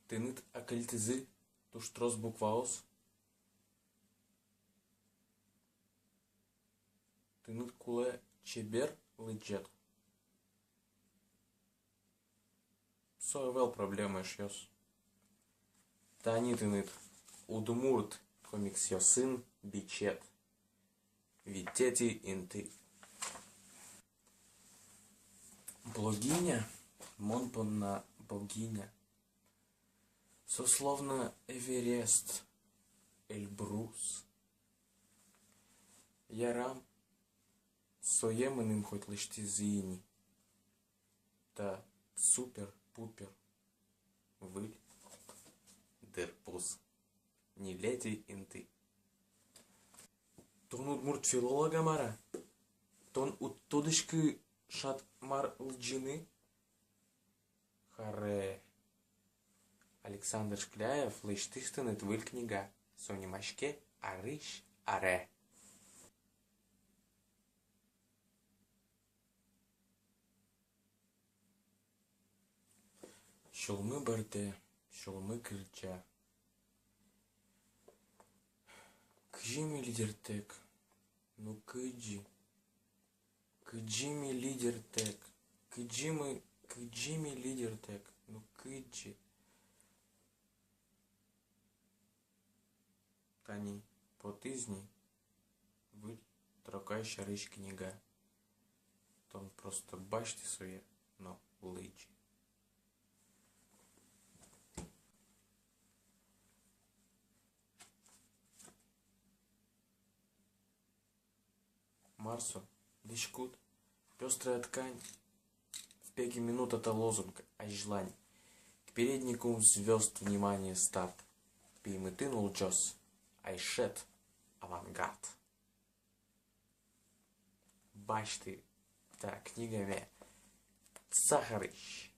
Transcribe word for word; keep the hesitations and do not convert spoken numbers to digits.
Тыныд акыльтӥзы туж трос букваос. Тыныд кулэ чебер лыдӟет. Со ӧвӧл проблема, эшъёс. Тани тыныд удмурт комиксъёсын бичет. Витетӥ инты. Блогиня, мон понна богиня. Со словно Эверест, Эльбрус. Ярам, сое мыным хоть лэсьтӥзы ини. Та супер-пупер выль дырпус. Ньылетӥ инты. Тон удмурт филолог-а, мар-а? Тон уд тодӥськы шат мар лыдӟыны? Харе. Александр Шкляев лэсьтӥз тыныд выль книга. Со нимаське «Арысь аре». Сюлмы бӧрдэ, сюлмы кырӟа. Кызьы ми лидертэк? Ну кызьы? Кызьы ми лидертэк? Кызьы ми, кызьы ми лидертэк? Ну кызьы? Тани потӥз ни выль «Трокай сярысь» книга. Тон просто басьты сое но лыдӟы. Мар со? Дӥськут? Пёстрая ткань. В беге минут — это лозунг, азьлань. К переднику звёзд внимание, старт. Пеймытын улӟоз Айшет, авангард. Басьты та книгаме сахарысь.